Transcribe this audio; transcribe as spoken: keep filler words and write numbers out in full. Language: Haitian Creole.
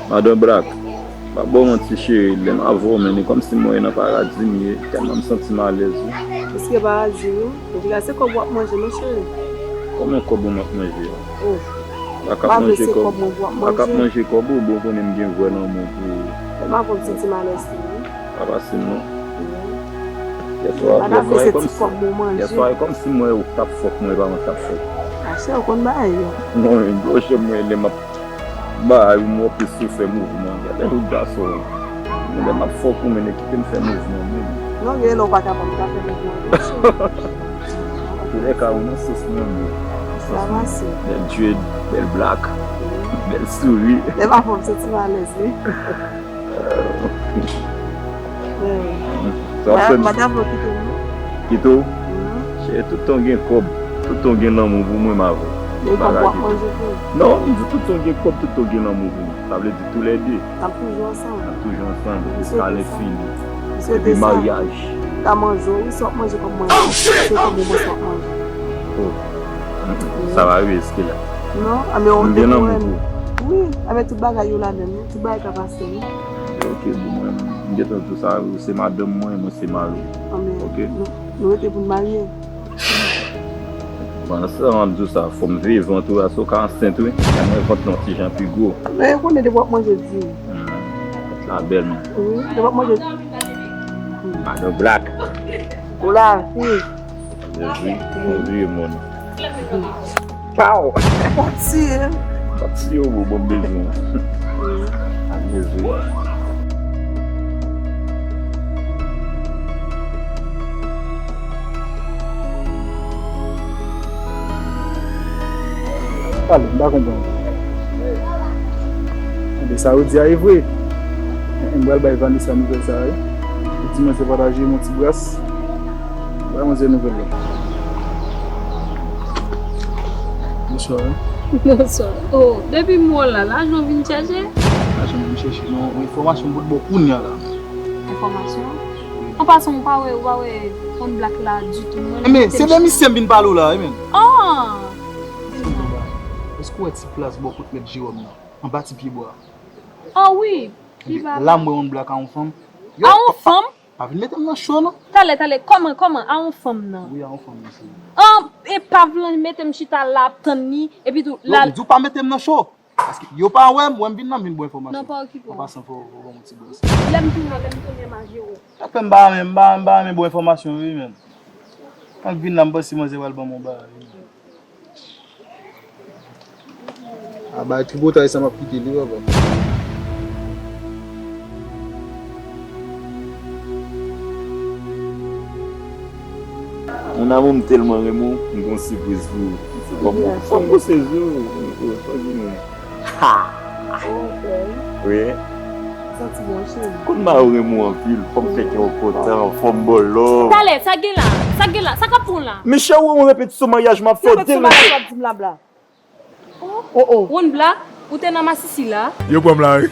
Madan Black, pa ba w manti cheri, lè m avè w menm, e kòmsi mwen nan paradi m ye, tèlman m santi m alèz wi. Èske paradi wi? Epi la se kòb w ap manje non cheri. Kòman kòb ou m ap manje? Oh. Pa ka ap manje kòb, pa ka ap manje kòb ou, bon konnen m gen vrè lanmou pou ou. Mwen pa konn santi m alèz tou wi. Pa fasil non. Yèswa, yèswa e kòmsi, yèswa e kòmsi mwen ou t ap fòk mwen, e pa mwen k t ap fòk. Achè ou konn bagay yo. Non, gwo je mwen lè m ap bagay ou, mwen plis ou fè mouvman. Gade ou gason. Mwen lè m ap fòk ou, men kite m fè mouvman mwen. Non, gen lè ou pa kapab, ou pa fè mouvman tou. Antoulèka, ou nan sans mwen menm. Sa pase. Bèl dread, bèl black, bèl souri. Lè pa fè m santi m alèz wi. Sa ap fè m. Madan Black kite m non. Kite w? Cheri, tout tan w gen kòb, tout tan w gen lanmou pou mwen, m avè w. Gen kòb w ap manje tou. Non, m di tout tan w gen kòb, tout tan w gen lanmou pou mwen. Sa vle di toulède. N ap toujou ansanm. N ap toujou ansanm, jiska lenfini. Epi maryaj. M ka manje w wi, si w ap manje kòb mwen, se kòb mwen, si w ap manje. Oh. Sa va rive jiske la. Non, anben ou te konnen. M gen lanmou pou ou. Wi, anben tout bagay yo la menm, wi. Tout bagay ka pase wi. Ok, bon, mwen, m gentan di w sa, ou se madanm mwen, mwen se mari w. Anben, ok? Nou, nou rete pou n marye. Bon, nan sans sa, m ap di w sa, fò m veye vant ou, paske w ka ansent, wi. Kay mwen vant lan yon ti jan pi gwo. Men, ou konnen depi w ap manje di. Hmm, vant la bèl, men. Wi, depi w ap manje. Madan Black. Ou la, wi. Jezi, bon vye moun. Pow! Pati, hein? Pati yo, bon, bon bezwen. Ak bezwen. Pale, m pa konprann. Ebyen, sa ou di a e vre. M pral bay Vanessa nouvèl sa a, wi. Ou di mwen se pataje yon ti bras. Bay manzè nouvèl la. Bonswa, wi. Bonswa. Oh, depi m wè w la, lajan w vin chèche? Lajan m vin chèche. Non, yon enfòmasyon m pot ba w kounye a la. Enfòmasyon? An pasan, ou pa wè, ou pa wè One Black la ditou, non? Enben, se de misye m vin pale w la, wi, menm. Ah! Di m non. Èske w wè ti plas bò kot mèt Jewòm nan, anba ti pyebwa a? Ah wi, li pa la. M wè One Black a yon fanm. A yon fanm? Pa vin mete m nan cho, non. Talè, talè, kòman, kòman, a yon fanm nan? Wi, a yon fanm, mesye. Ah, e pa vin mete m chita la ap tann li, epi tou, la. Non, m di w pa mete m nan cho. Paske yo pa wè m, wè m vin nan, m vin ba w enfòmasyon. Non, pa okipe w. An pasan, fò, fò, fò ban m yon ti bwè sa. Lè m tounen, lè m tounen, m a jere w. Sa fè m pa renmen, m pa, m pa renmen ba w enfòmasyon, wi, menm. Kan m vin la, m panse manzè pral ban m yon bagay, wi, menm. A, bay tripotay sa, m ap kite li, papa. Mon amour, m tèlman renmen w, m gen yon sipriz pou ou. Fò m, fò m bwose zye w, fò m bwose zye w. Ha! Wi. Santi bon, cheri. Konn mari w renmen w anpil, fò m fè kè w kontan, fò m ba w love. Talè, sa gen la? Sa gen la? Sa k ap pran la? Michel, ou yon repetisyon maryaj m ap fè w demen. Repetisyon maryaj w ap di m la, bla. Oh, oh. One Black, ou te nan masisi la? Yo pran m la, wi.